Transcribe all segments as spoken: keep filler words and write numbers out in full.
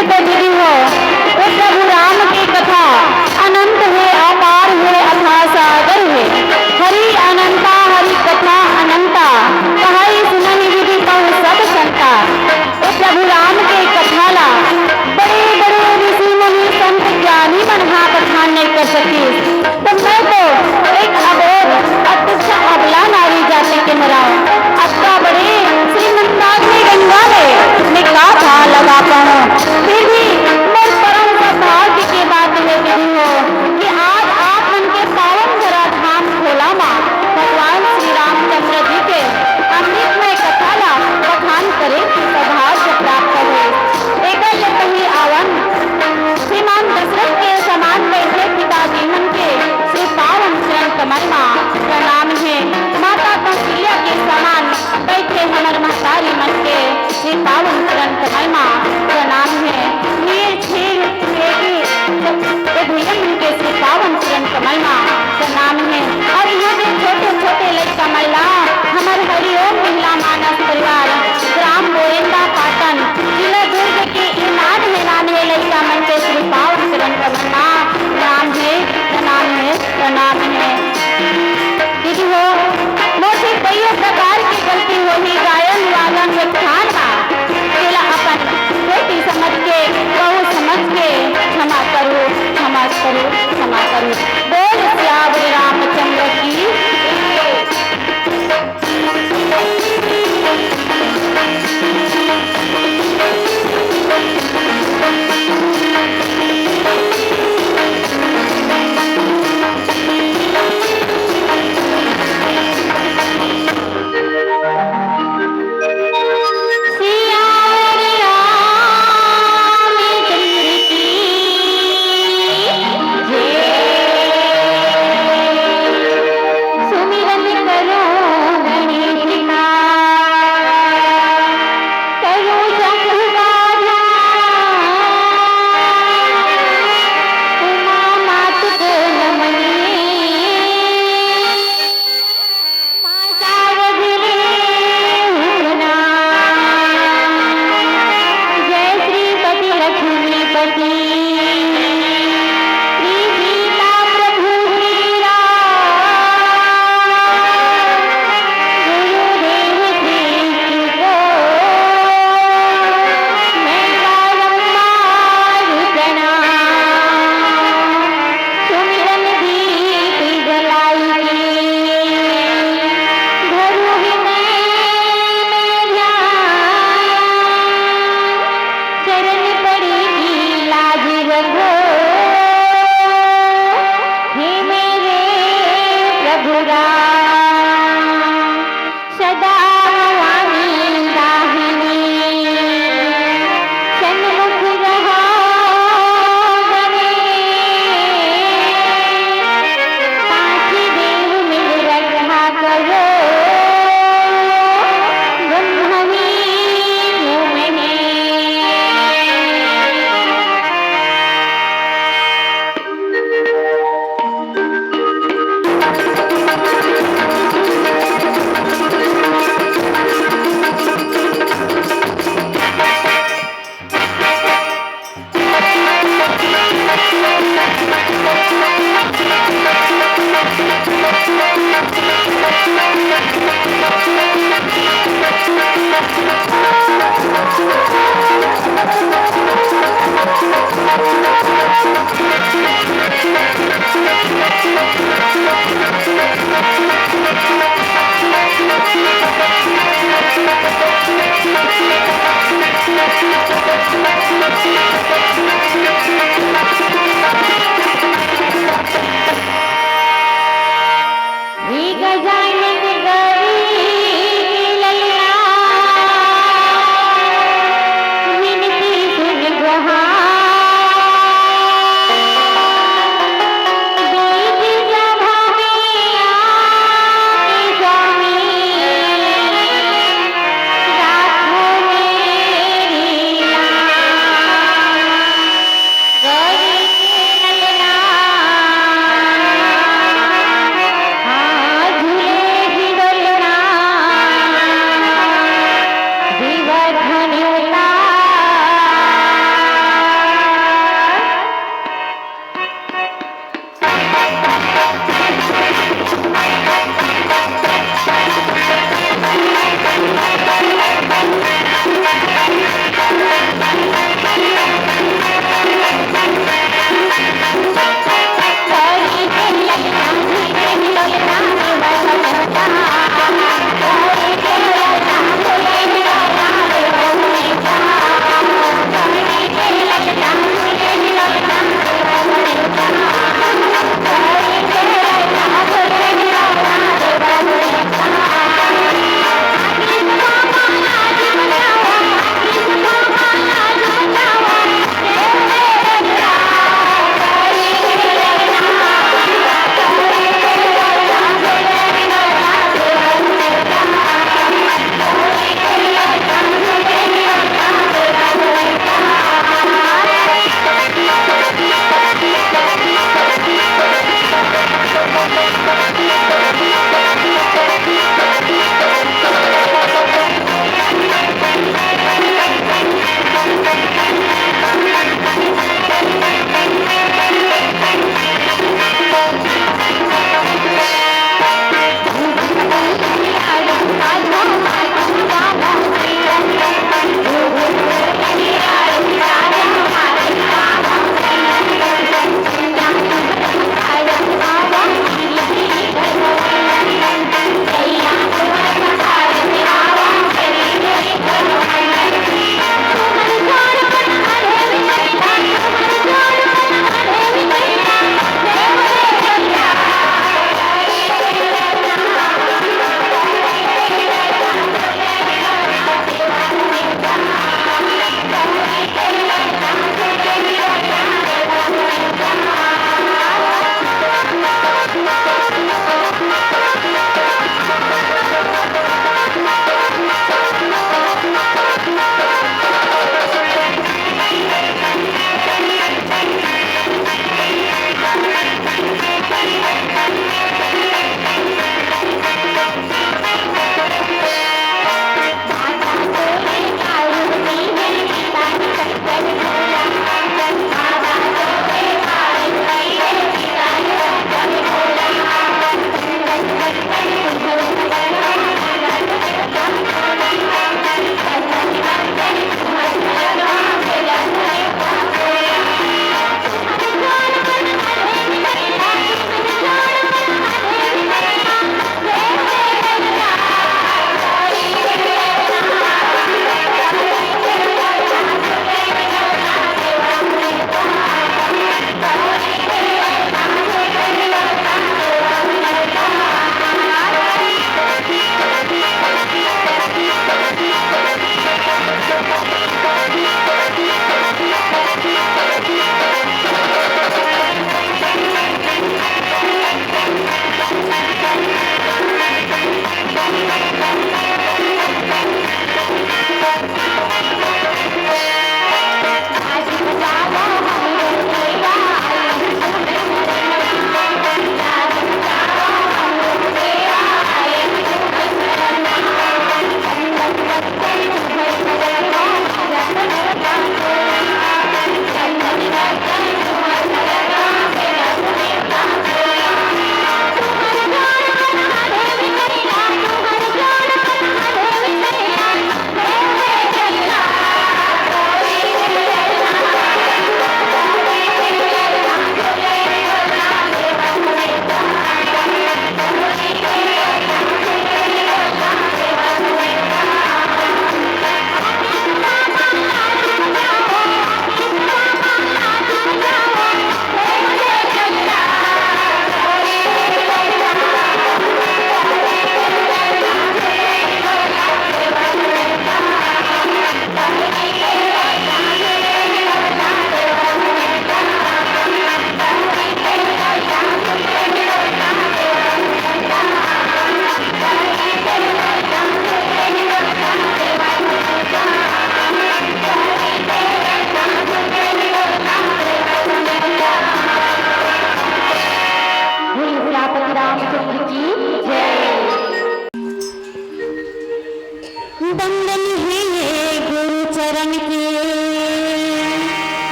तो दीदी हो, वो प्रभु राम के कथा अनंत हे, अपार हे, अथाह सागर हे। हरि अनंता, हरि कथा अनंता, कहई सुनहि विधि कहु सब संता। वो प्रभु राम के कथा ला बड़े बड़े ऋषि मुनि संत ज्ञानी मन हा बखान नहीं कर सकिस। तो मैं तो एक अबोध, अतुच्छ, अबला नारी जाति के मेरा अतका बड़े श्री मंदाकिनी गंगा में मैं का भाव लगा पाऊँ। फिर भी मोर परम सौभाग्य के बात हे दीदी हो कि आज आप मन के पावन धरा धाम भोला मा भगवान श्री रामचंद्र जी के अमृतमय कथा ला बखान करे के सौभाग्य प्राप्त होइस। एकर ले पहिली आवन श्रीमान दशरथ के समान बैठे पिताजी मन के श्री पावन चरण कमल मा प्रणाम हे। माता कौशल्या के समान बैठे हमर महतारी मन के श्री पावन चरण कमल मा प्रणाम हे। नीर क्षीर वेदी सब भैया मन के श्री पावन चरण कमल मा प्रणाम हे। और यहाँ के छोटे छोटे लइका मन ला हमर हरिओम महिला मानस परिवार, ग्राम बोरेंदा पाटन, जिला दुर्ग के ई नान्हे नान्हे लइका मन के श्री पावन चरण कमल मा प्रणाम हे, प्रणाम हे, प्रणाम हे। दीदी हो, मोर से कइयो प्रकार के गलती होही गायन वादन में ध्यान मा, तेला अपन बेटी समझ के, बहू समझ के क्षमा करो, क्षमा करो, क्षमा करो। बोल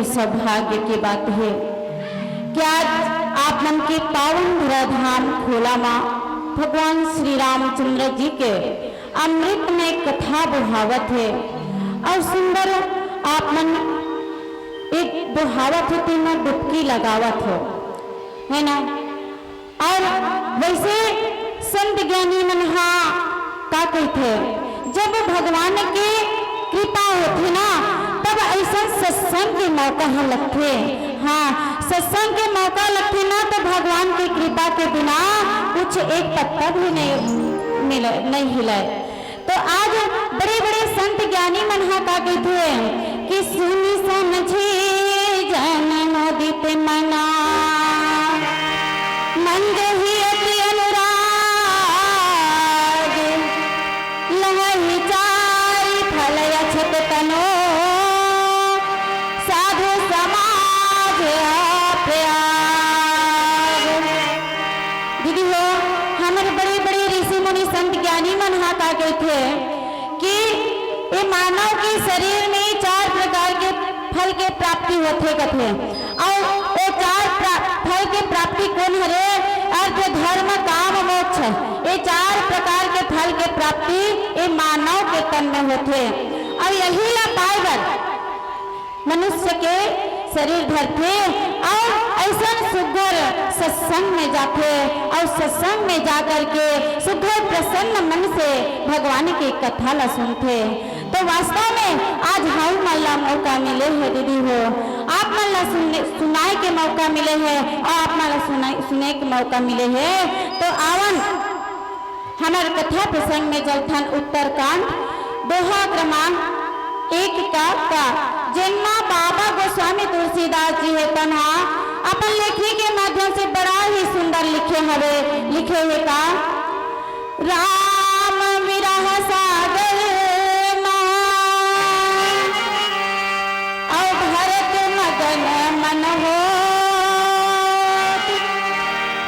सौभाग्य के बात हे कि आज आप मन के पावन धरा धाम खोला मा भगवान श्री रामचंद्र जी के अमृतमय कथा बोहावत हे अउ सुंदर आप मन एक बोहावत हो, तेमा डुबकी लगावत हो, है ना? अउ वइसे संत ज्ञानी मन हा का कहिथे, जब भगवान के कृपा होथे ना, तब अइसन सत्संग के मौका ह लगथे। हाँ, सत्संग के मौका लगथे ना, तो भगवान के कृपा के बिना कुछ एक पत्ता भी नहीं मिले, नहीं हिलय। तो आज बड़े-बड़े संत ज्ञानी मन ह का कहिथे कि सुनि समझि जन मुदित मना, मंजहि अति अनुराग, लहहि चारि फल अछत तनो, साधु समाज अप्रयाग। दीदी हो, हमर बड़े-बड़े ऋषि मुनि संत ज्ञानी मन ह का कहिथे कि ए मानव के शरीर में चार प्रकार के फल के प्राप्ति होथे कथे। अउ ओ चार प्रा-, फल के प्राप्ति कोन हरे? अर्थ, धर्म, काम, मोक्ष। ए चार प्रकार के फल के प्राप्ति ए मानव के तन में होथे। अउ यही ला पाए बर मनुष्य के शरीर धरथे अउ अइसन सुघर सत्संग में जाथे अउ सत्संग में जा करके सुघर प्रसन्न मन से भगवान के कथा ला सुनथे। तो वास्तव में आज हम मन ला मौका मिले हे दीदी हो, आप मन ला सुनने, सुनाए के मौका मिले हे अउ आप मन ला सुनाए, सुने के मौका मिले हे। तो आवन हमर कथा प्रसंग में चलथन उत्तरकांड दोहा क्रमांक एक का, का जेन मा बाबा गोस्वामी तुलसीदास जी हे, तन हा अपन लेखनी के माध्यम से बड़ा ही सुंदर लिखे हवे, लिखे हे का, राम विरह सागर मा अउ भरत मगन मन होत,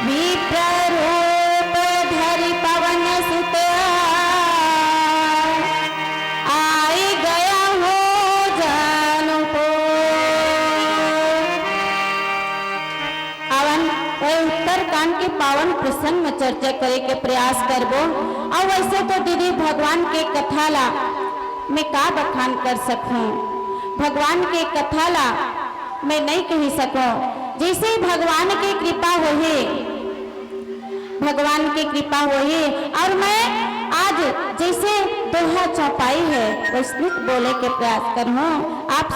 विप्र रूप धरि पवन सुत आई गया हो जानु को। आवन ए उत्तरकांड के पावन प्रसंग में चर्चा करे के प्रयास करबो। अउ वइसे तो दीदी भगवान के कथा ला मैं का बखान कर सकहूँ, भगवान के कथा ला मैं नइ कहि सकहूँ। जइसे भगवान के कृपा होही, भगवान के कृपा होही अउ मैं आज जइसे दोहा चौपाई हे वइसने बोले के प्रयास करहूँ, आप,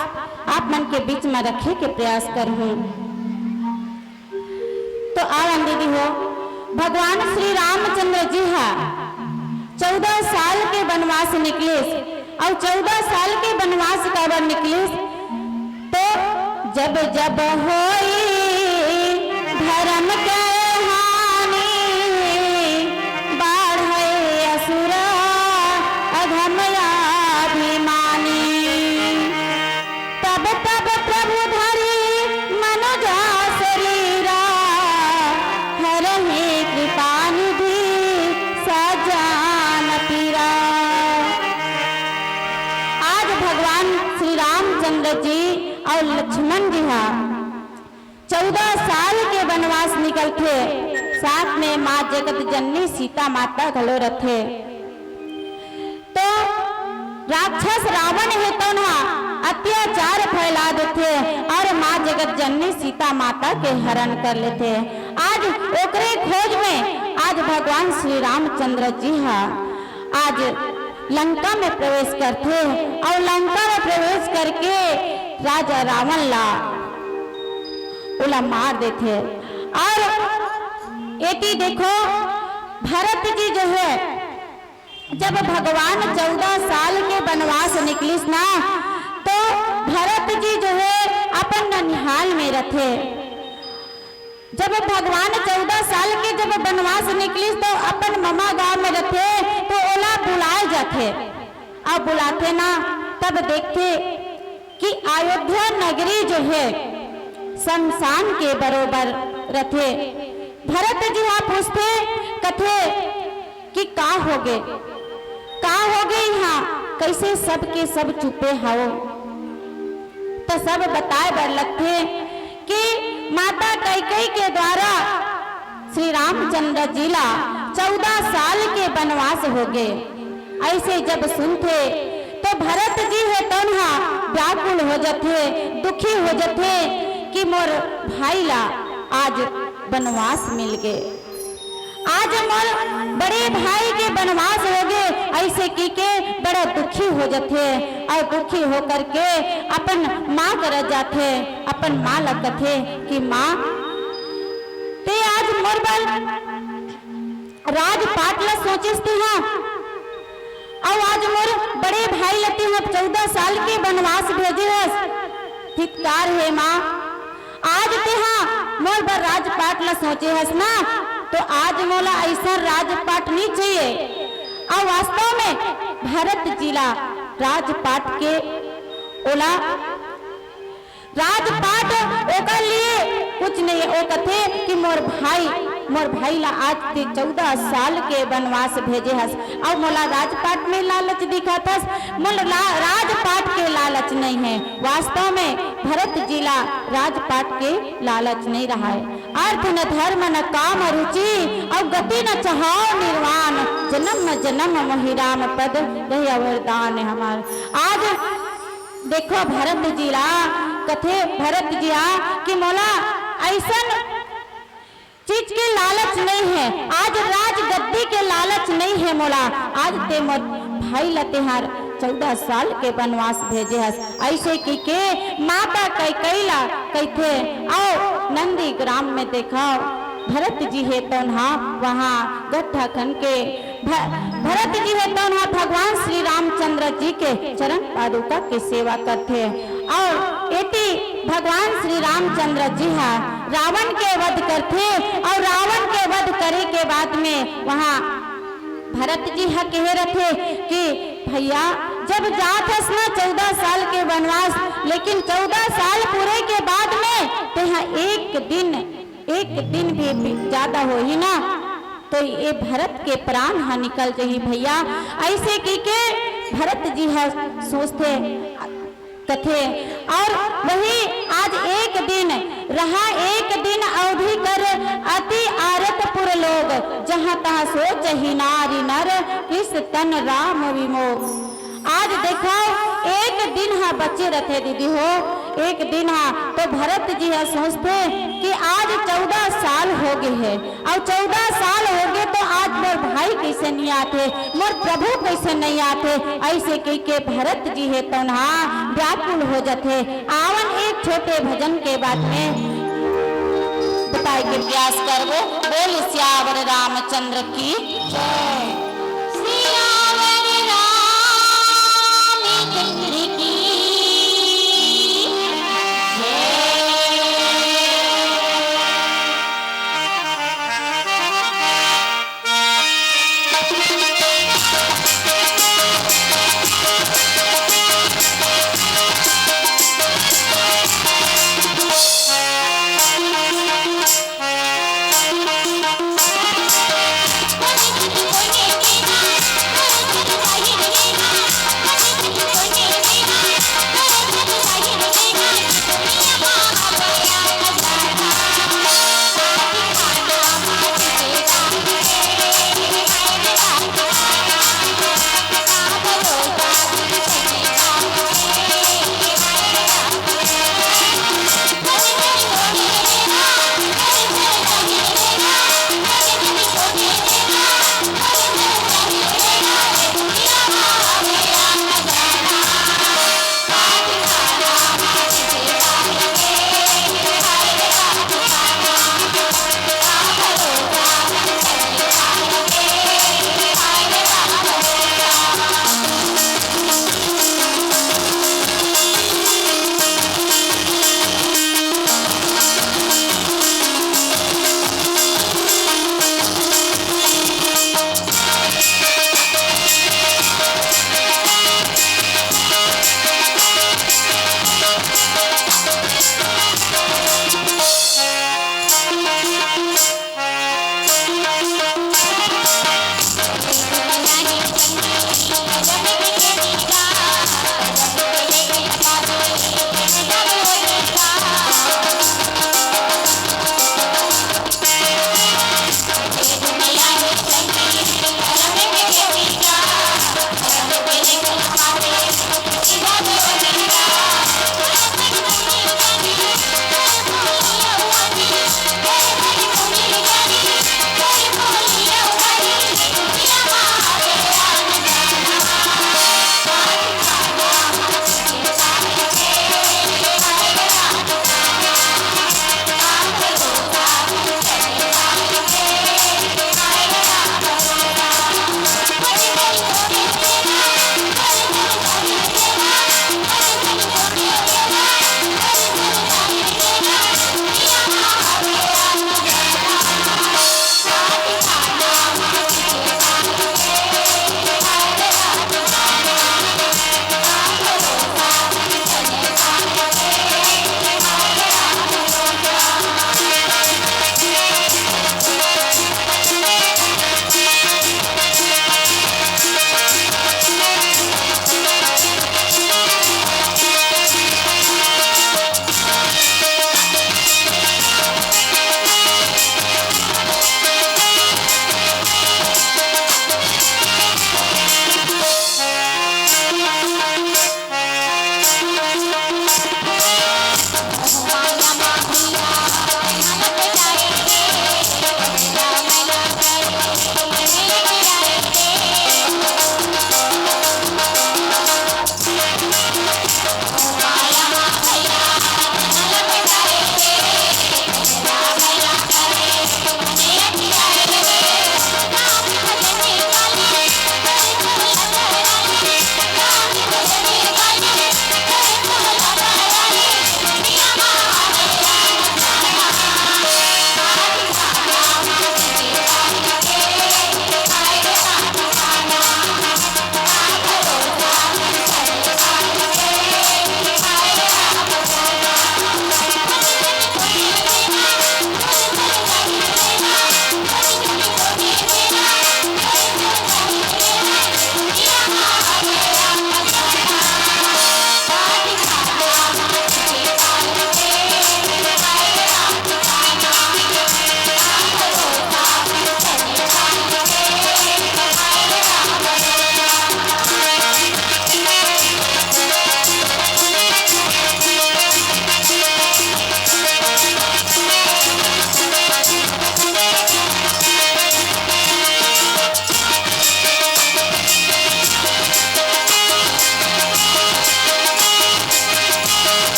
आप मन के बीच में रखे के प्रयास करहूँ। तो आवन दीदी हो, भगवान श्री रामचंद्र जी हा चौदह साल के वनवास निकलिस, अउ चौदह साल के वनवास काबर निकलिस, तो जब जब होई धर्म के हानि, बाढ़े असुर अधम अभिमानी। तब तब प्रभु धरि मनुजा शरीरा, हरहि कृपा निधि सजान पीरा। आज भगवान श्री रामचंद्र जी अउ लक्ष्मण जी हा चौदह साल के वनवास निकलथे, साथ में माँ जगत जननी सीता माता घलो रथे। तो राक्षस रावण हे तउन हा अत्याचार फैला देथे अउ माँ जगत जननी सीता माता के हरण कर लेथे। आज ओकरे खोज में आज भगवान श्री रामचंद्र जी हा आज लंका में प्रवेश करथे अउ लंका में प्रवेश करके राजा रावण ला ओला मार देथे। अउ एती देखो, भरत जी जो हे, जब भगवान चौदह साल के वनवास निकलिस ना, तो भरत जी जो हे अपन ननिहाल में रथे। जब भगवान चौदह साल के जब वनवास निकलिस तो अपन ममा गांव में रथे, तो ओला बुलाए जाथे। अब बुलाथे ना, तब देखथे कि अयोध्या नगरी जो हे शमशान के बरोबर रथे। भरत जी हा पूछथे, कथे कि का होगे, का होगे इहाँ, कइसे सबके सब चुपे हव? त सब बताए बर लगथे कि माता कैकेयी के द्वारा श्री रामचंद्र जी ला चौदह साल के बनवास होगे। अइसे जब सुनथे तो भरत जी हे तउन ह व्याकुल हो जथे, दुखी हो जथे कि मोर भाई ला आज बनवास मिल गे, आज मोर बड़े भाई के बनवास होगे, अइसे कहिके बड़ा दुखी हो जथे अउ दुखी होकर के अपन माँ करा जाथे, अपन माँ ला कथे कि माँ, ते आज मोर बर राजपाट ला सोचेस तेहा, अउ आज मोर बड़े भाई ला तेहा चौदह साल के बनवास भेजे हस। धिक्कार हे माँ, आज तेहा मोर बर राजपाट ला सोचे हस ना, तो आज मोला अइसन राजपाट नइ चाहिए। अउ वास्तव में भरत जी ला राजपाट के ओला राजपाट ओकर लिए कुछ नहीं। ओ कथे कि मोर भाई, मोर भाई ला आज ते चौदह साल के बनवास भेजे हस, अउ मोला राजपाट में लालच दिखाथस। मोला ला-, राजपाट के लालच नहीं है। वास्तव में भरत जी ला राजपाट के लालच नहीं रहाय। अर्थ न धर्म न काम रुचि, अउ गति न चाहव निर्वाण, जन्म जन्म मोहि राम पद, यही वरदान हमार। आज देखो भरत जी ला, कथे भरत जी हा कि मोला अइसन चीज के लालच नहीं है, आज राजगद्दी के लालच नहीं है मोला। आज ते मोर भाई ला तेहार चौदह साल के बनवास भेजे हस, अइसे कहिके माता कैकेयी ला कहिथे। अउ नंदी ग्राम में देखव भरत जी हे तउन हा वहाँ गड्ढा खन के भ-, भरत जी हे तउन हा भगवान श्री रामचंद्र जी के चरण पादुका के सेवा करथे। अउ एती भगवान श्री रामचंद्र जी हा रावण के वध करथे अउ रावण के वध करे के बाद में वहाँ भरत जी हा कहे रथे कि भैया, जब जात हस ना चौदह साल के बनवास, लेकिन चौदह साल पूरे के बाद में तेहा एक दिन, एक दिन भी, भी ज्यादा होही ना, तो ये भरत के प्राण हा निकल जही भैया। अइसे कहिके भरत जी हा सोचथे, कथे, अउ वही आज एक दिन रहा, एक दिन अवधि कर अति आरतपुर लोग, जहाँ तहाँ सोचहि नारी नर, कृष तन राम विमोग। आज देखव, एक दिन हा बचे रथे दीदी हो, एक दिन हा। तो भरत जी हा सोचथे कि आज चौदह साल होगे हे, अउ चौदह साल होगे तो आज मोर भाई कइसे नइ आथे, मोर प्रभु कइसे नइ आथे, अइसे कहिके भरत जी हे तउन हा व्याकुल हो जथे। आवन एक छोटे भजन के बाद में बताए के प्रयास करबो। बोल सियावर रामचंद्र की जय। सियावर रामचंद्र की जय।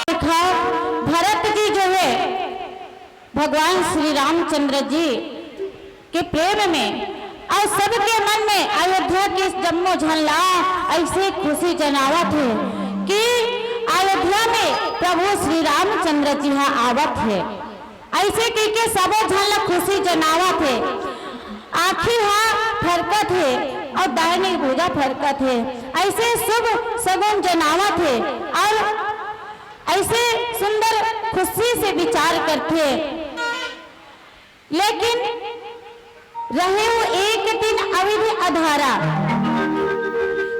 देखा, भरत जी जो है, भगवान श्री रामचंद्र जी के प्रेम में और सबके मन में अयोध्या के जम्मो झन ला ऐसे खुशी जनावत हे कि अयोध्या में प्रभु श्री रामचंद्र जी हा आवत हे। ऐसे कहिके सबो झन ला खुशी जनावत हे। आँखी हा फरकत हे और दाहिनी भुजा फरकत हे, ऐसे शुभ सगुन जनावत हे और ऐसे सुंदर खुशी से विचार करथे। लेकिन रहे वो एक दिन अवधि आधारा,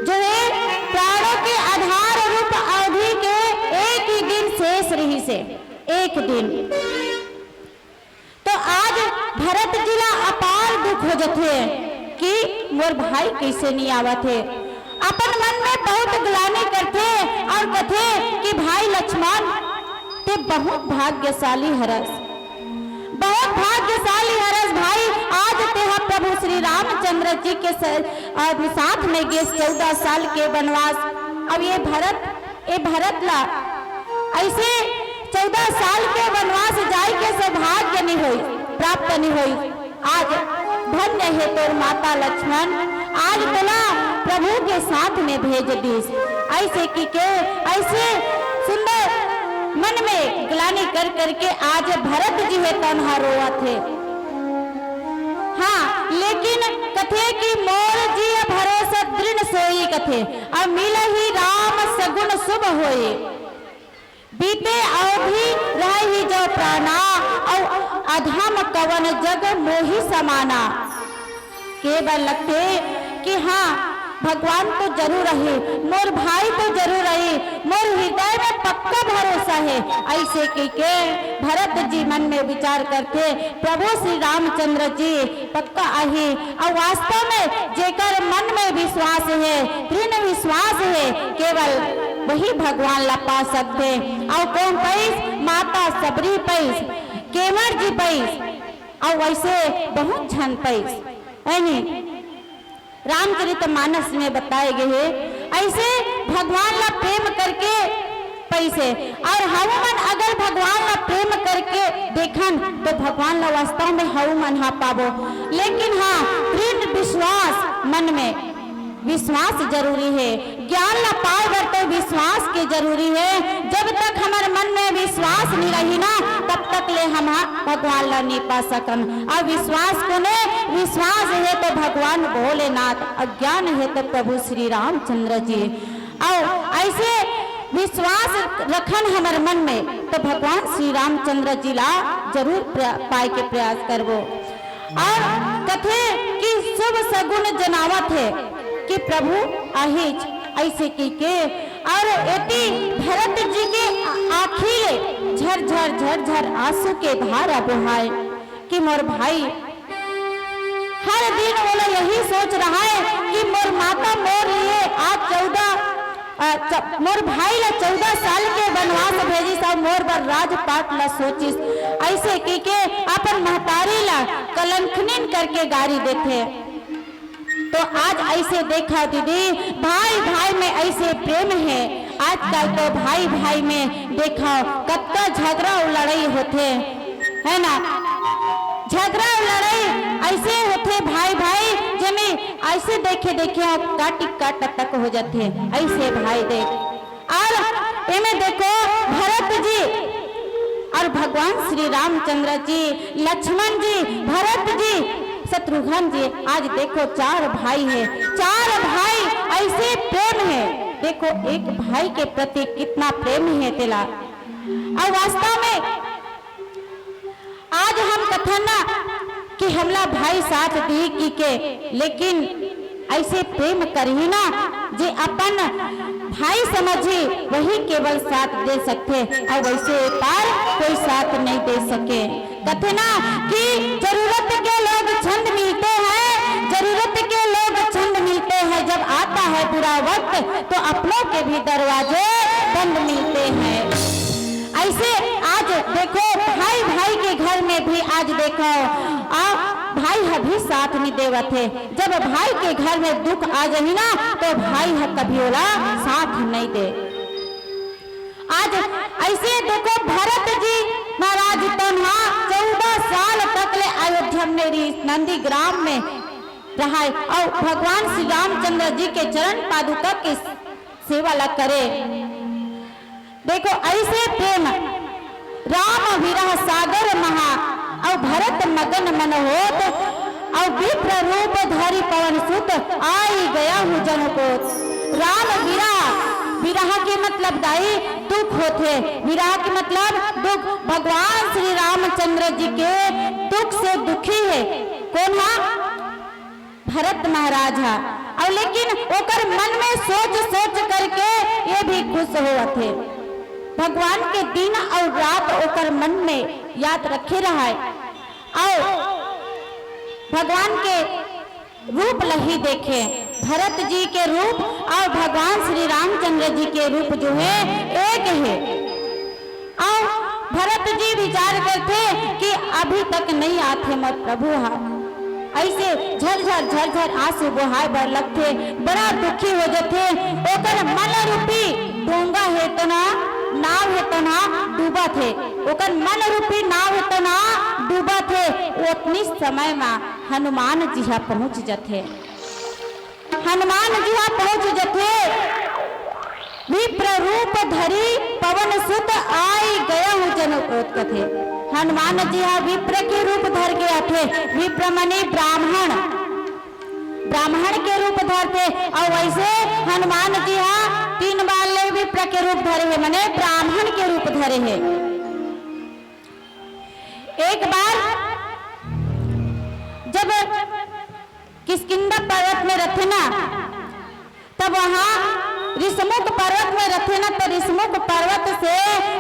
जो है प्राणों के आधार रूप अवधि के एक ही दिन शेष रहिसे, एक दिन। तो आज भरत जी ला अपार दुख हो जथे कि मोर भाई कैसे नहीं आवत हे। अपन मन में बहुत ग्लानि करथे और कथे कि भाई लक्ष्मण, ते बहुत भाग्यशाली हरस, बहुत भाग्यशाली हरस भाई, आज तेहा प्रभु श्री रामचंद्र जी के स-, अ, साथ में गेस चौदह साल के वनवास। अब ये भरत, ये भरत ला ऐसे चौदह साल के वनवास जाय के सौभाग्य नहीं होई, प्राप्त नहीं होई। आज धन्य हे तोर माता लक्ष्मण, आज तोला प्रभु के साथ में भेज दीस। ऐसे कहिके, ऐसे सुंदर मन में ग्लानि कर करके आज भरत जी हे तनहा रोवत हे। हाँ, लेकिन कथे कि मोर जिय भरोसा दृढ़ सोई कथे, अब मिलही राम सगुन शुभ होई। बीते अवधि रहहि जो प्राणा, अउ अधम कवन जग मोहि समाना। केवल लगथे कि हाँ, भगवान तो जरूर अही, मोर भाई तो जरूर अही, मोर हृदय में पक्का भरोसा हे। ऐसे कहिके भरत जी मन में विचार करथे, प्रभु श्री रामचंद्र जी पक्का अही। अउ वास्तव में जेकर मन में विश्वास हे, दृढ़ विश्वास हे, केवल वही भगवान ला पा सकथे। अउ कोन पइस? माता सबरी पइस, केवट जी पइस, अउ वइसे बहुत झन पइस। यानी रामचरित मानस में बताए गए हे, ऐसे भगवान ला प्रेम करके पइसे। अउ हमू मन अगर भगवान ला प्रेम करके देखन, तो भगवान ला वास्तव में हमू मन हा पाबो। लेकिन हाँ, दृढ़ विश्वास मन में विश्वास जरूरी हे। ज्ञान ला पाए बर तो विश्वास के जरूरी हे। जब तक हमर मन में विश्वास नहीं रही ना, तब तक ले हम भगवान ला नहीं पा सकन। अउ विश्वास कोने? विश्वास हे तो भगवान भोलेनाथ, अउ ज्ञान हे तो प्रभु श्री रामचंद्र जी। अउ ऐसे विश्वास रखन हमर मन में, तो भगवान श्री रामचंद्र जी ला जरूर प्र-, पाए के प्रयास करबो। अउ कथे कि शुभ सगुन जनावत हे कि प्रभु आहिच, ऐसे कहिके। अउ एती भरत जी के आँखी ले झरझर झरझर आंसू के धारा बोहाय कि मोर भाई, हर दिन ओला यही सोच रहा है कि मोर माता मोर लिए आज चौदह, अ, च-, मोर भाई ला चौदह साल के वनवास भेजिस अउ मोर बर राजपाट ला सोचिस। ऐसे कहिके अपन महतारी ला कलंखनीन करके गारी देथे। तो आज ऐसे देखा दीदी, भाई भाई में ऐसे प्रेम हे। आजकल तो भाई भाई में देखा कतका झगड़ा अउ लड़ाई होथे, है ना? झगड़ा अउ लड़ाई ऐसे होथे भाई भाई, जेमे ऐसे देखे देखे आप काटी काट तक हो जाथे। ऐसे भाई देख, अउ एमे देखो भरत जी अउ भगवान श्री रामचंद्र जी, लक्ष्मण जी, भरत जी, शत्रुघ्न जी, आज देखो चार भाई हे, चार भाई ऐसे प्रेम हे। देखो एक भाई के प्रति कितना प्रेम हे तेला। अउ वास्तव में आज हम कथन ना कि हमला भाई साथ दी की के, लेकिन ऐसे प्रेम करही ना, जे अपन भाई समझी, वही केवल साथ दे सकथे, अउ वैसे पार कोई साथ नहीं दे सके। कथे ना कि जरूरत के लोग छंद मिलते हैं, जरूरत के लोग छंद मिलते हैं, जब आता है बुरा वक्त तो अपनों के भी दरवाजे बंद मिलते हैं। ऐसे आज देखो, भाई भाई के घर में भी आज देखो, आ भाई ह भी साथ नहीं देवत हे। जब भाई के घर में दुख आ जाही ना, तो भाई ह कभी ओला साथ नहीं दे। आज ऐसे देखो, भरत जी महाराज तोन हा चौदह साल तक ले अयोध्या में री-, नंदीग्राम में रहाय, और भगवान श्री रामचंद्र जी के चरण पादुका के सेवा ला करे। देखो, ऐसे प्रेम, राम विरह सागर महा, अउ भरत मगन मन होत, अउ विप्र रूप धरि पवन सुत, आई गया हूँ जन कोत। राम विरह, विरह के मतलब दाई दुख होथे, विरह के मतलब दुख। भगवान श्री रामचंद्र जी के दुख से दुखी हे। कोन हा? भरत महाराज हा। अउ लेकिन ओकर मन में सोच सोच करके ये भी खुश होवत हे। भगवान के दिन अउ रात ओकर मन में याद रखे रहाय, अउ भगवान के रूप लही देखे। भरत जी के रूप अउ भगवान श्री रामचंद्र जी के रूप जो हे, एक हे। अउ भरत जी विचार करथे कि अभी तक नहीं आथे मोर प्रभु हा। ऐसे झरझर झरझर आंसू बोहाय बर लगथे, बड़ा दुखी हो जथे। ओकर मन रूपी डोंगा हे तो ना, नाव हे तो ना डूबत हे, ओकर मन रूपी नाव हे तो ना डूबत हे। ओतनी समय मा हनुमान जी हा पहुंच जथे। हनुमान जी हा पहुंच जथे। विप्र रूप धरी पवन सुत आई गया हूँ जन कोत कथे। हनुमान जी हा विप्र के रूप धर के आथे। विप्र मने ब्राह्मण, ब्राह्मण के रूप धरथे। अउ वैसे हनुमान जी हा तीन बार ले विप्र के रूप धरे हे, मने ब्राह्मण के रूप धरे हे। एक बार जब किष्किंधा पर्वत में रथे ना, तब वहाँ ऋषमुख पर्वत में रथे ना, तो ऋषमुख पर्वत से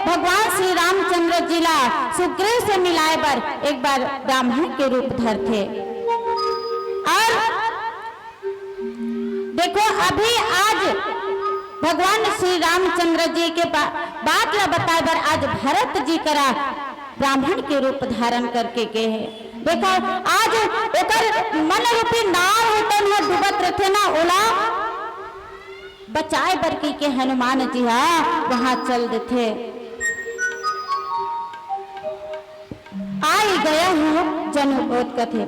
भगवान श्री रामचंद्र जी ला सुग्रीव से मिलाए बर एक बार ब्राह्मण के रूप धरथे। और देखो, अभी आज भगवान श्री रामचंद्र जी के बा-, बात ला बताए बर आज भरत जी करा ब्राह्मण के रूप धारण करके गे हे। देखो, आज ओकर मन रूपी नाव हे, तन ह डूबत रथे ना, ओला बचाए बर कहिके हनुमान जी हा वहां चल देथे। आई गया हूँ जन कोत कथे,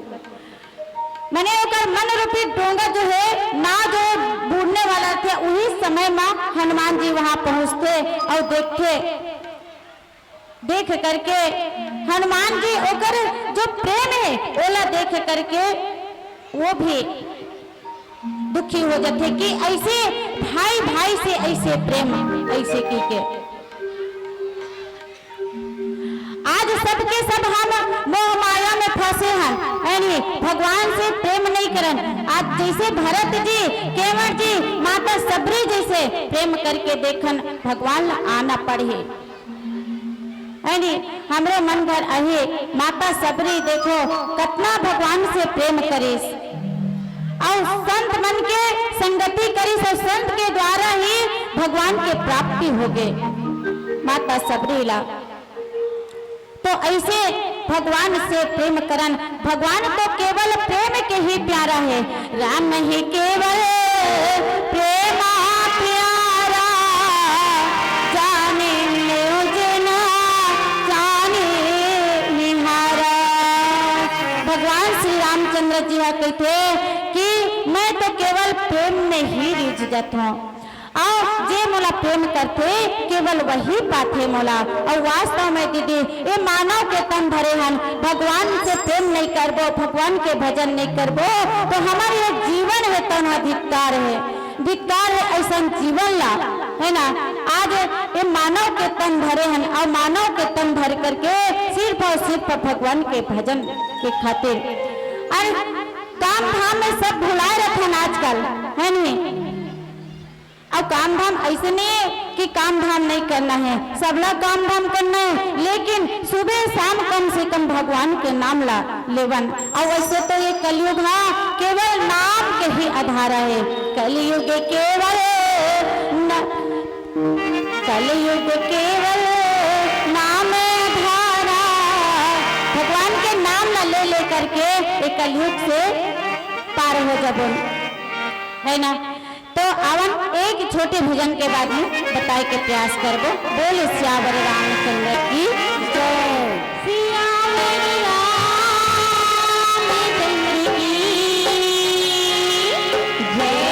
मने ओकर मन रूपी डोंगा जो हे, नाव जो बूड़ने वाला थे, उही समय मा हनुमान जी वहां पहुंचथे अउ देखथे। देख करके हनुमान जी ओकर जो प्रेम हे, ओला देख करके वो भी दुखी हो जाथे कि ऐसे भाई भाई से ऐसे प्रेम, ऐसे की के। आज सबके सब हम मोह माया में फंसे हन, यानी भगवान से प्रेम नहीं करन। आज जैसे भरत जी, केवट जी, माता सबरी जैसे प्रेम करके देखन, भगवान ला आना पड़ही। यानी हमरो मन घर अहे, माता सबरी देखो कतना भगवान से प्रेम करिस, अउ संत मन के संगति करिस, अउ संत के द्वारा ही भगवान के प्राप्ति होगे माता सबरी ला। तो ऐसे भगवान से प्रेम करन। भगवान तो केवल प्रेम के ही प्यारा हे। राम ही केवल प्रेमा प्यारा, जाने लो जना जाने निहारा। भगवान श्री रामचंद्र जी हा कहिथे कि मैं तो केवल प्रेम में ही रीझ जात हूँ। अउ जे मोला प्रेम करथे, केवल वही पाथे मोला। अउ वास्तव में दीदी, ये मानव के तन धरे हन, भगवान से प्रेम नहीं करबो, भगवान के भजन नहीं करबो, तो हमर ये जीवन हे तन ह धिक्कार हे, धिक्कार हे ऐसन जीवन ला। है ना? आज ये मानव के तन धरे हन अउ मानव के तन धर करके सिर्फ अउ सिर्फ भगवान के भजन के खातिर। अउ काम धाम में सब भुलाए रथन आजकल, है नी? अउ काम धाम ऐसे नहीं है कि काम धाम नहीं करना है, सबला काम धाम करना है, लेकिन सुबह शाम कम से कम भगवान के नाम ला लेवन। अउ वैसे तो ये कलयुग हा केवल नाम के ही आधारा है। कलयुग केवल न, कलयुग केवल नाम आधारा। भगवान के नाम ला ले लेकर के ये कलयुग से पार हो जाबो, है ना? तो आवन एक छोटे भजन के बाद में बताए के प्रयास करबो। बोल सियावर रामचंद्र की जय। सियावर रामचंद्र की जय।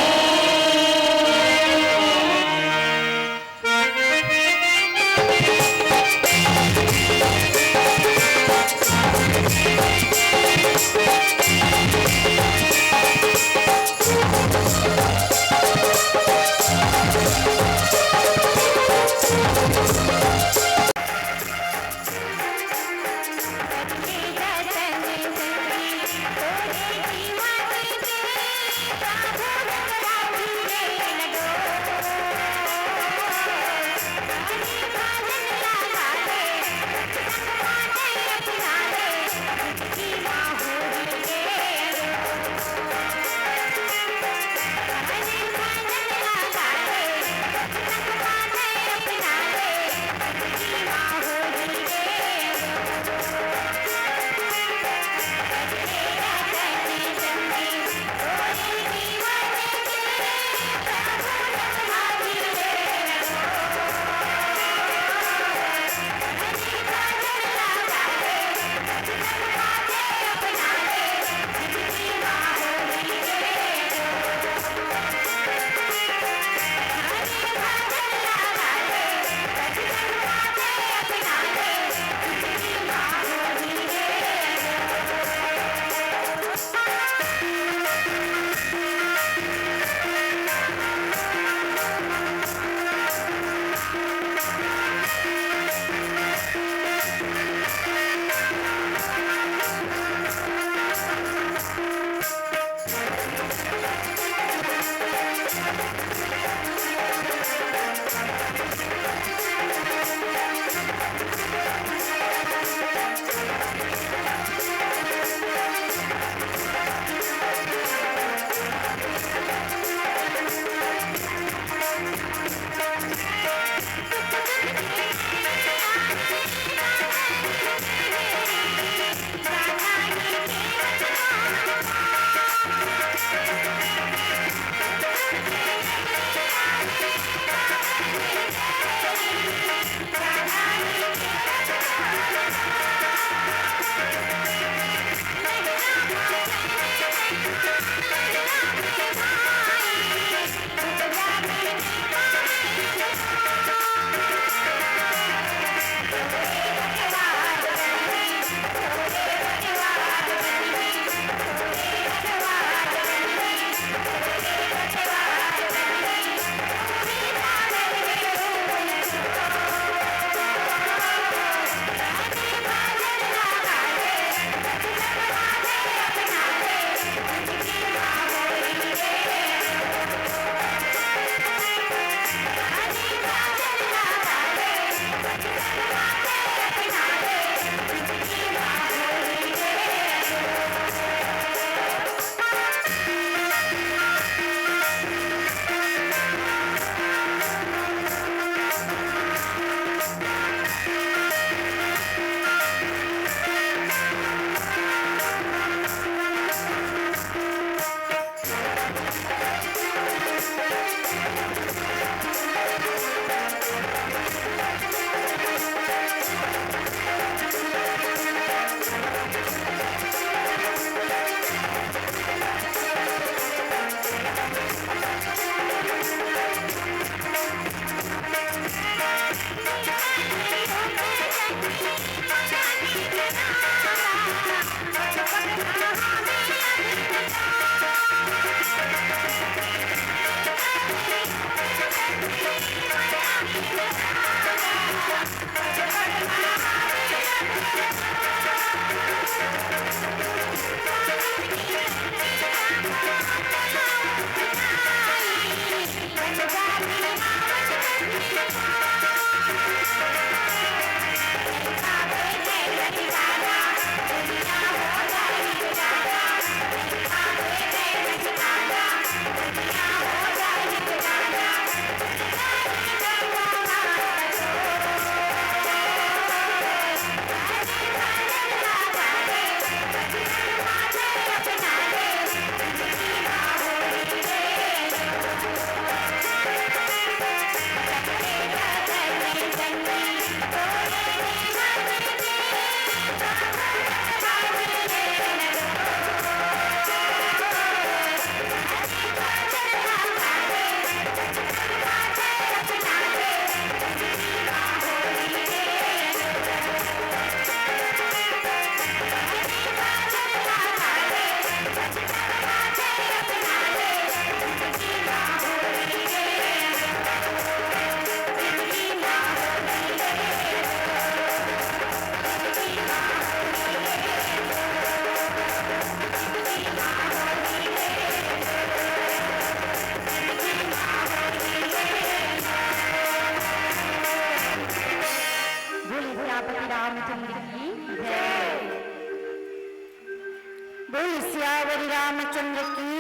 बोल सियावर रामचंद्र की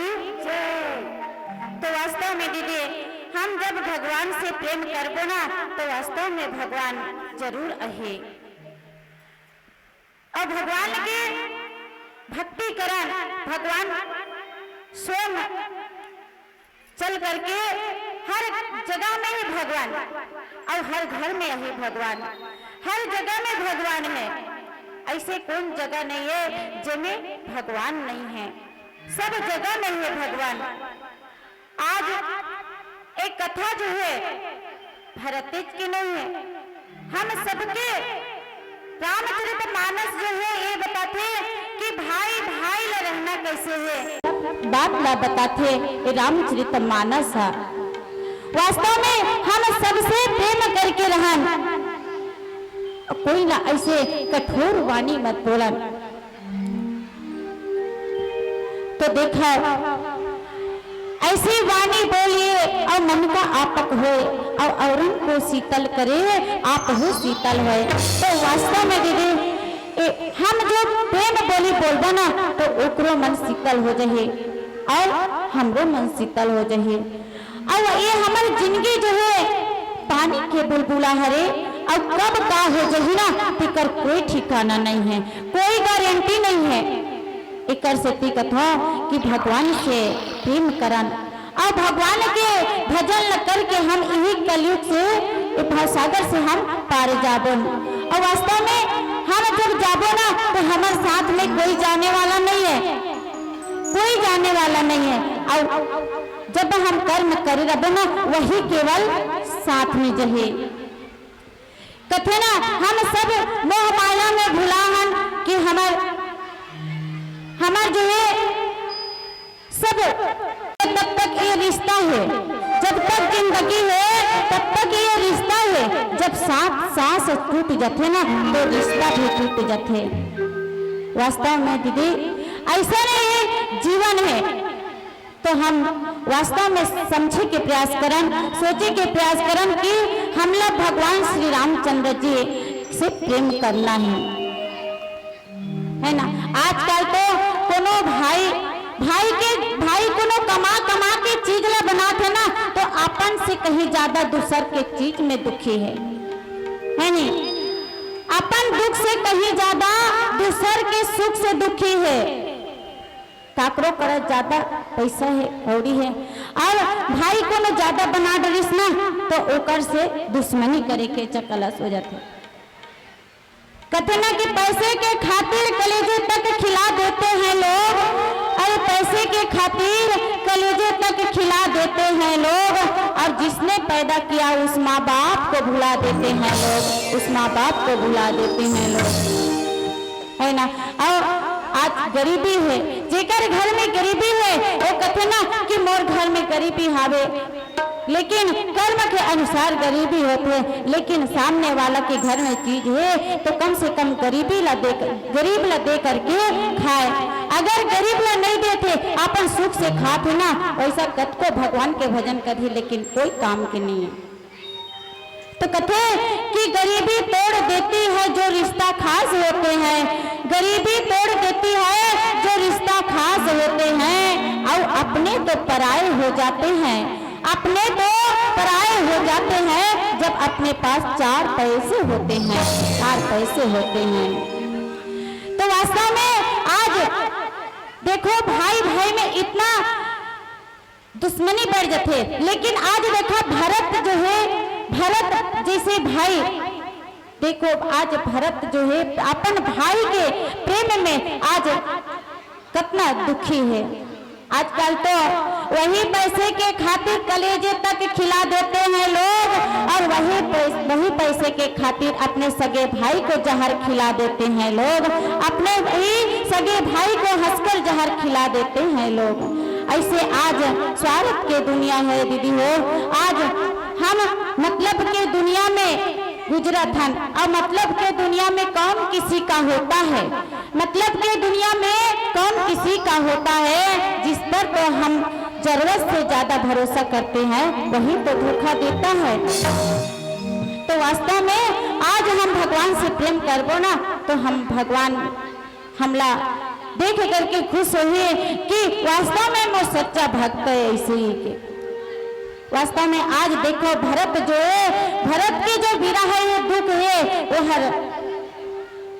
जय। तो वास्तव में दीदी, हम जब भगवान से प्रेम करबो ना, तो वास्तव में भगवान जरूर अहे। और भगवान के भक्ति करन, भगवान स्वयं चल करके हर जगह में ही भगवान, और हर घर में ही भगवान, हर जगह में भगवान है। ऐसे कौन जगह नहीं है जेमे भगवान नहीं है, सब जगह में है भगवान। आज एक कथा जो है भरत तेज की नहीं है, हम सबके रामचरित मानस जो है ये बताथे कि भाई भाई ला रहना कैसे है, बात ला बताथे ये रामचरित मानस है। वास्तव में हम सबसे प्रेम करके रहन, कोई ना ऐसे कठोर वाणी मत बोलन। तो देखो, ऐसी वाणी बोलिए और मन का आपक होए, और औरन को शीतल करे, आप हो शीतल होए। तो वास्तव में दीदी, ए, हम जो प्रेम बोली बोलबो ना, तो ओकरो मन शीतल हो जाही और हमरो मन शीतल हो जाही। और ये हमर जिंदगी जो है पानी के बुलबुला हरे, और कब का हो जाही ना, तेकर कोई ठिकाना नहीं है, कोई गारंटी नहीं है। एकर सेती कथों कि भगवान से प्रेम करन और भगवान के भजन ल करके हम इही कलयुग से, ए भवसागर से हम पार जाबोन। और वास्तव में हम जब जाबो ना, तो हमर साथ में कोई जाने वाला नहीं है, कोई जाने वाला नहीं है। और जब हम कर्म करे रबो ना, वही केवल साथ में जहे। कथे ना, हम सब मोह माया में भुला हन कि हमर, हमर जो है सब, तब तक ये रिश्ता है, जब तक जिंदगी है तब तक ये रिश्ता है। जब सांस सांस टूट जाथे ना, तो रिश्ता भी टूट जाथे। वास्तव में दीदी, ऐसा नहीं है, जीवन है। तो हम वास्तव में समझे के प्रयास करन, सोचे के प्रयास करन कि हमला भगवान श्री रामचंद्र जी से प्रेम करना है, है ना। आजकल तो कोनो भाई, भाई के, भाई कोनो कमा कमा के चीज ला बनात है ना, तो अपन से कहीं ज्यादा दूसर के चीज में दुखी है, है नी। अपन दुख से कहीं ज्यादा दूसर के सुख से दुखी है। काकरो करा ज्यादा पैसा है, कौड़ी है, और भाई कोनो ज्यादा बना डरिस ना, तो ओकर से दुश्मनी करे के चकलस हो जाथे। कथे ना कि पैसे के खातिर कलेजे तक खिला देते हैं लोग, अरे पैसे के खातिर कलेजे तक खिला देते हैं लोग, और जिसने पैदा किया उस माँ बाप को भुला देते हैं लोग, उस माँ बाप को भुला देते हैं लोग, है ना। और आज गरीबी है, जेकर घर में गरीबी है, वो कथे ना कि मोर घर में गरीबी हावे, लेकिन कर्म के अनुसार गरीबी होथे, लेकिन सामने वाला के घर में चीज है तो कम से कम गरीबी ला दे, गरीब ला दे करके खाए। अगर गरीब ला नहीं देथे, अपन सुख से खात है ना, वैसा कतको भगवान के भजन करही, लेकिन कोई काम के नहीं है। तो कथे कि गरीबी तोड़ देती है जो रिश्ता खास होते हैं, गरीबी तोड़ देती है जो रिश्ता खास होते हैं, और अपने तो पराए हो जाते हैं, अपने तो पराए हो जाते हैं जब अपने पास चार पैसे होते हैं, चार पैसे होते हैं। तो वास्तव में आज देखो भाई भाई में इतना दुश्मनी बढ़ जाथे। लेकिन आज देखा भरत जो है, भरत जैसे भाई, देखो आज भरत जो है अपन भाई के प्रेम में आज कितना दुखी है। आजकल तो वही पैसे के खातिर कलेजे तक खिला देते हैं लोग, और वही पैस-, वही पैसे के खातिर अपने सगे भाई को जहर खिला देते हैं लोग, अपने ही सगे भाई को हंसकर जहर खिला देते हैं लोग। ऐसे आज स्वार्थ के दुनिया है दीदी हो। आज हम मतलब के दुनिया में गुजरत हन, और मतलब के दुनिया में कौन किसी का होता है, मतलब के दुनिया में कौन किसी का होता है, जिस पर तो हम जरूरत से ज्यादा भरोसा करते हैं, वही तो धोखा देता है। तो वास्तव में आज हम भगवान से प्रेम करबो ना, तो हम भगवान हमला देख करके खुश होही कि वास्तव में मोर सच्चा भक्त हे। ऐसे ही के वास्तव में आज देखो, भरत जो हे, भरत के जो विरह हे, ये दुख हे, वो हर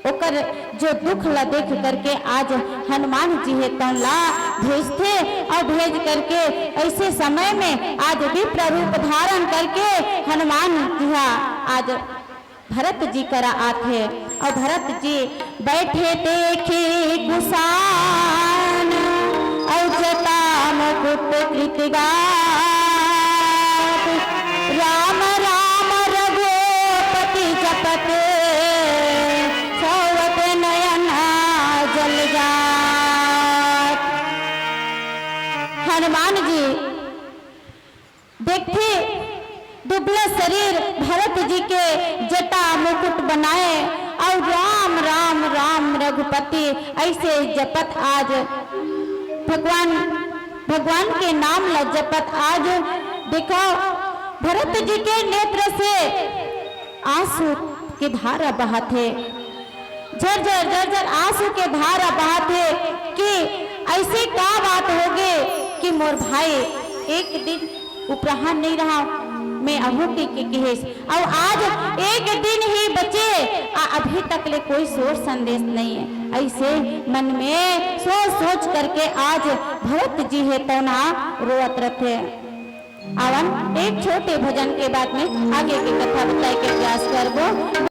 ओकर जो दुख ला देख करके आज हनुमान जी हे तौन ला भेजथे, अउ भेज करके ऐसे समय में आज विप्र रूप धारण करके हनुमान जी हा आज भरत जी करा आथे। अउ भरत जी बैठे देखी कुषाण, अउ जटा मुकुट कृत गात। राम राम रघुपति जपत, सोवत नयन जल जात। हनुमान जी देखथे दुबला शरीर भरत जी के जटा मुकुट बनाए अउ राम राम राम रघुपति ऐसे जपत आज भगवान, भगवान के नाम ला जपत आज। देखो, भरत जी के नेत्र से आंसू के धारा बहत हे, झरझर झरझर आंसू के धारा बहत हे कि ऐसे का बात होगे कि मोर भाई एक दिन उपराहा नहीं रहा, मैं आहूं कहिके कहेस, अउ आज एक दिन ही बचे, आ अभी तक ले कोई सोर संदेश नहीं हे। ऐसे मन में सोच सोच करके आज भरत जी हे तौन हा रोवत रथे। आवन एक छोटे भजन के बाद में आगे के कथा बताए के प्रयास करबो।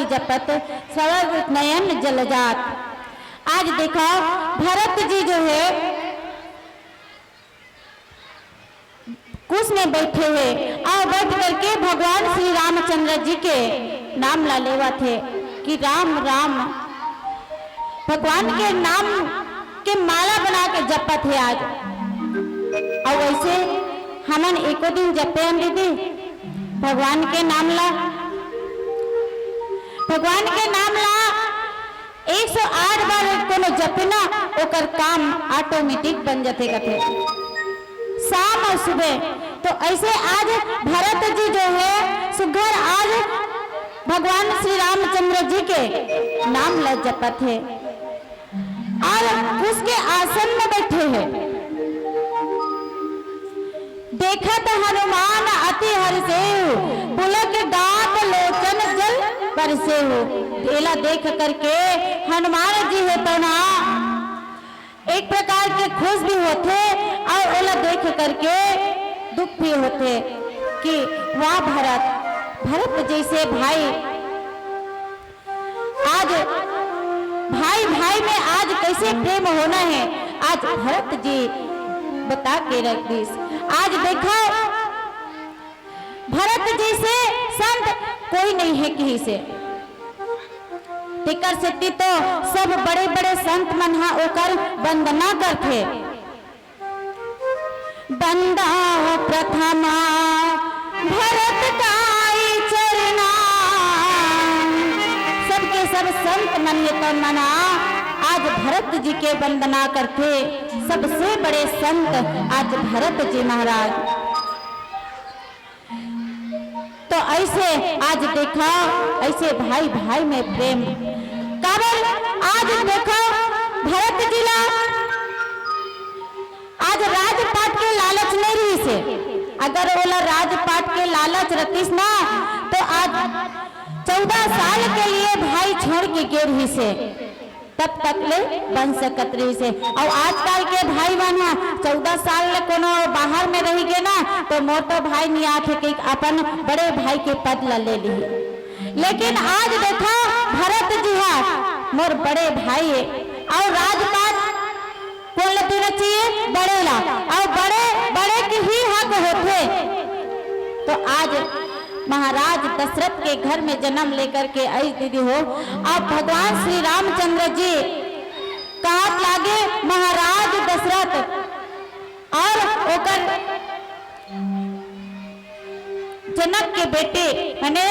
जपत श्रवण नयन जल जात। आज देखा, भरत जी जो है कुश में बैठे हुए और बैठ करके भगवान श्री रामचंद्र जी के नाम ला लेवत हे कि राम राम, भगवान के नाम के माला बना के जपत हे आज। और वैसे हमन एको दिन जपे हन दीदी भगवान के नाम ला, भगवान के नाम ला एक सौ आठ बार कोनो जपे ना, ओकर काम automatic बन जाथे कथे, शाम और सुबह। तो ऐसे आज भरत जी जो है सुघर आज भगवान श्री रामचंद्र जी के नाम ला जपत हे और उसके आसन में बैठे हे। देखत हनुमान अति हर्षेउ, पुलक गात लोचन जल बरसेउ। एला देख करके हनुमान जी हे तो ना एक प्रकार के खुश भी होथे और ओला देख करके दुख भी होथे कि वाह भरत, भरत जैसे भाई आज भाई भाई में आज कैसे प्रेम होना है, आज भरत जी बता के रख दिस। आज देखो, भरत जैसे संत कोई नहीं है कहीं से। तेकर सेती तो सब बड़े-बड़े संत मन ह ओकर वंदना करथे। वंदा प्रथमा भरत काई चरना। सबके सब संत मन ये तो मना आज भरत जी के वंदना करथे। सबसे बड़े संत आज भरत जी महाराज। तो ऐसे आज देखा, ऐसे भाई भाई में प्रेम। काबर आज देखा भरत जी ला आज राजपाट के लालच नहीं रहिस हे। अगर ओला राजपाट के लालच रतिस ना, तो आज चौदह साल के लिए भाई छोड़ के गे रहिस हे, तब तक ले बन सकत रहिस हे। अउ आजकल के भाई मन ह चौदह साल ले कोनो बाहर में रहि गे ना, तो मोर तो भाई नहीं आथे कि अपन बड़े भाई के पद ला ले लिही। लेकिन आज देखा, भरत जी हा मोर बड़े भाई हे, अउ राजपाट कोन ला देना चाहिए? बड़े ला। अउ बड़े, बड़े के ही हक होथे। तो आज महाराज दशरथ के घर में जन्म लेकर के आई दीदी हो, अब भगवान श्री रामचंद्र जी कहत लागे महाराज दशरथ और ओकर जनक के बेटे माने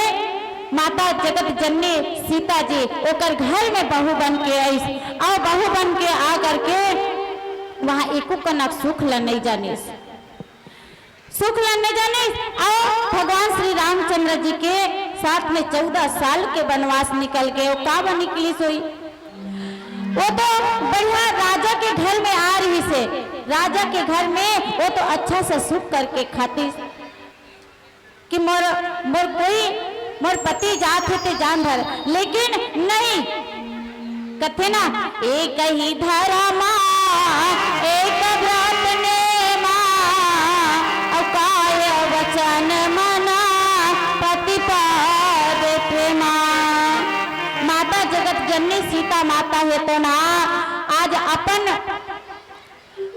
माता जगत जननी सीता जी ओकर घर में बहू बन के आइस, और बहू बन के आ करके वहां एको कनक सुख ल नहीं जानिस, सुख ल नहीं जानिस। और भगवान श्री रामचंद्र जी के साथ में चौदह साल के वनवास निकल गए। वो काबर निकलिस होई? वो तो बढ़िया राजा के घर में आ रहिस हे, राजा के घर में वो तो अच्छा से सुख करके खातिस कि मोर, मोर कोई, मोर पति जात हे ते जान धर, लेकिन नहीं, कथे ना, एक ही धर्मा, एक व्रत नेमा, अउ काय वचन मना, पति पद प्रेमा। माता जगत जननी सीता माता हे तो ना, आज अपन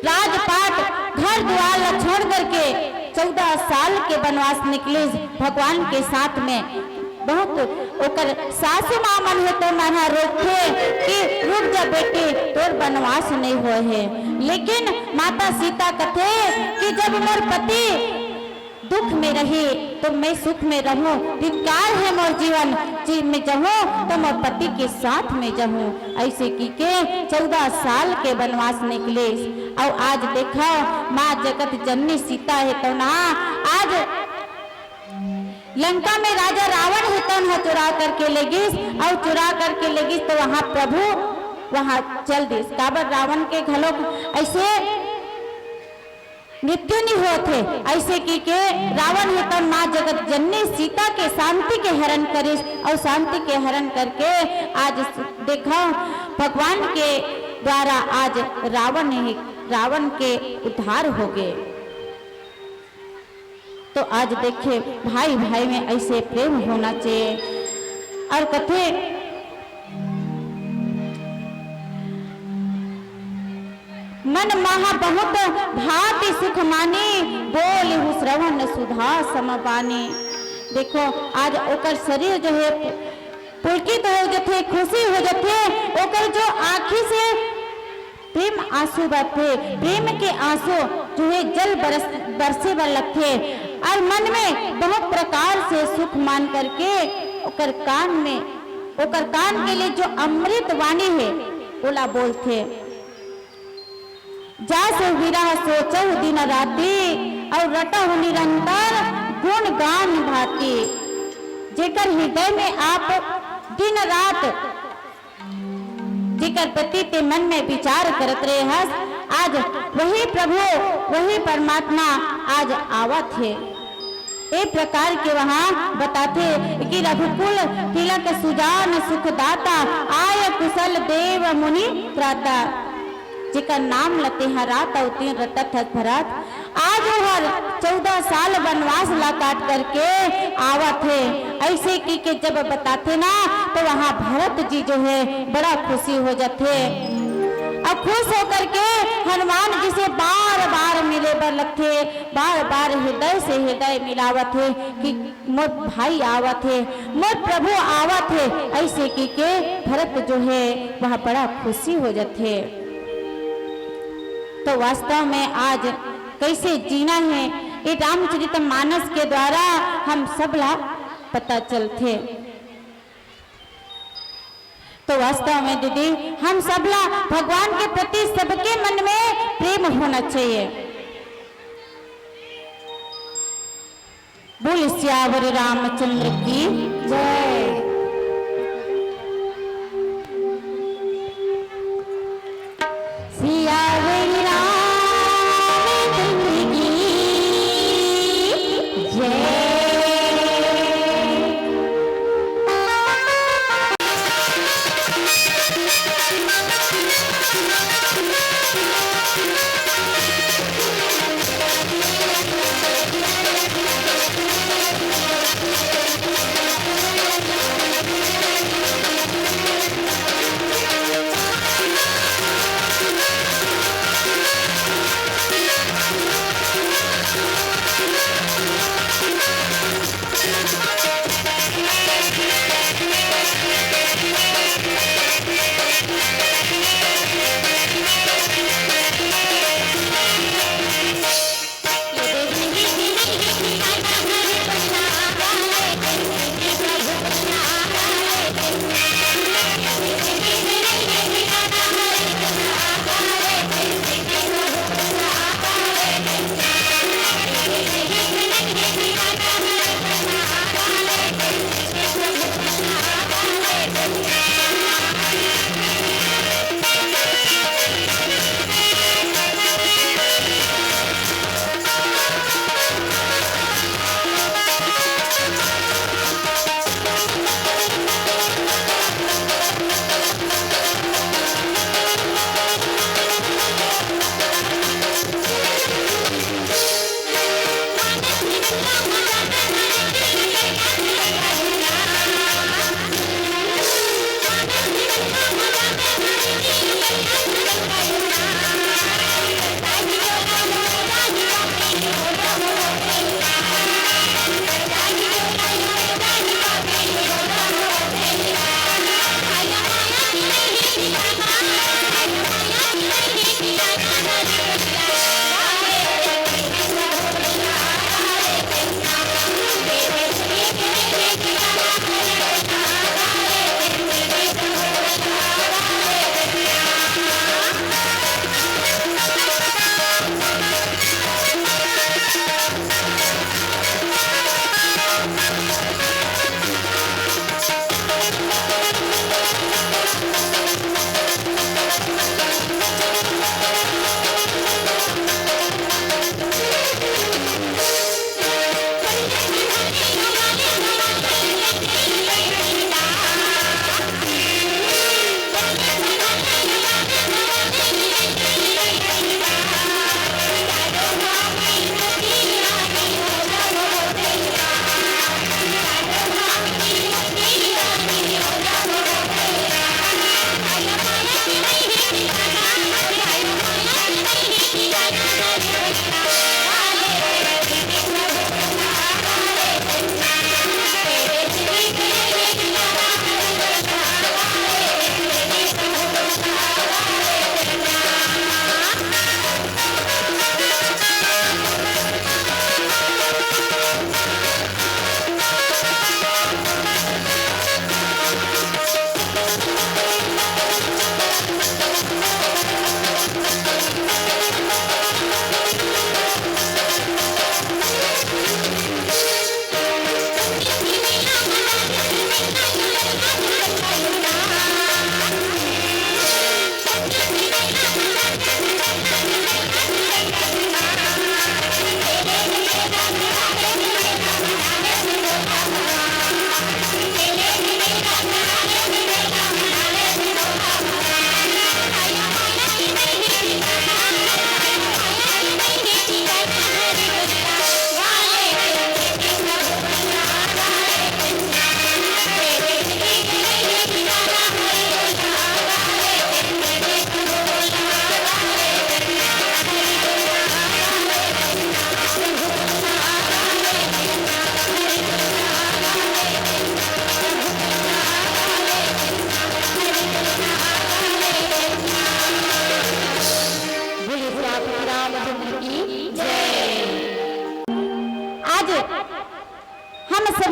राजपाट, घर द्वार ला छोड़ करके चौदह साल के वनवास निकलिस भगवान के साथ में। बहुत ओकर सासू माँ मन हे तो मन ह रोकथे कि रुक जा बेटी, तोर वनवास नहीं होए हे। लेकिन माता सीता कथे कि जब मोर पति दुख में रही तो मैं सुख में रहूं, धिक्कार है मोर जीवन जी में जहूं तो मोर पति के साथ में जहूं। ऐसे की के चौदह साल के वनवास निकलिस। और आज देखो माँ जगत जननी सीता हे तो ना, आज लंका में राजा रावण हे तौन ह चुरा करके ले गिस, और चुरा करके ले गिस तो वहां प्रभु वहां चल दिस। काबर रावण के घलोक ऐसे मृत्यु नहीं होत हे। ऐसे की के रावण हे तब माँ जगत जननी सीता के शांति के हरण करिस और शांति के हरण करके आज देखो भगवान के द्वारा आज रावण ही, रावण के उद्धार हो गए। तो आज देखे भाई भाई में ऐसे प्रेम होना चाहिए। अउ कथे, मन महा बहुत भांति सुख मानी, बोलहु श्रवण सुधा सम बानी। देखो, आज ओकर शरीर जो हे पुलकित हो जथे, खुशी हो जथे, ओकर जो आँखी से प्रेम आंसू बहथे, प्रेम के आंसू जो हे जल बरस, बरसे बर लगथे, अउ मन में बहुत प्रकार से सुख मान करके ओकर कान में, ओकर कान के लिए जो अमृत वाणी हे, ओला बोलथे। जासु विरह सोचहु दिन राति, अउ रटहु निरंतर गुण गान भांति। जेकर हृदय में आप दिन रात, जेकर प्रति ते मन में विचार करत रहे हस, आज वही प्रभु, वही परमात्मा आज आवत हे। ए प्रकार के वहां बताथे कि रघुकुल तिलक सुजान सुखदाता, आय कुशल देव मुनि त्राता। जेकर नाम ल तेंहा रात अउ दिन रटत हस भरत, आज ओहर चौदह साल वनवास ला काट करके आवत हे। अइसे कहिके जब बताथे ना, तो वहां भरत जी जो हे, बड़ा खुशी हो जाथे। अउ खुश होकर के हनुमान जी से बार बार मिले बर लगथे, बार बार हृदय से हृदय मिलावत हे कि मोर भाई आवत हे, मोर प्रभु आवत हे, अइसे कहिके भरत जो हे, वह बड़ा खुशी हो जाथे। तो वास्तव में आज कइसे जीना हे, ये रामचरित मानस के द्वारा हम सब ला पता चलथे। तो वास्तव में दीदी, हम सब ला भगवान के प्रति सबके मन में प्रेम होना चाहिए। बोल सियावर रामचंद्र की जय। सियावर रामचंद्र की जय।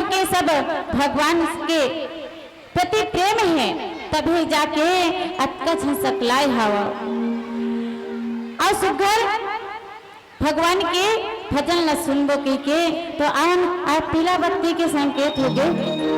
के सब भगवान के प्रति प्रेम हे, तभी जाके अतका झन सकलाय हव। अउ सुघर भगवान के भजन ला सुनबो कहिके, तो आन आ पीला बत्ती के संकेत होगे।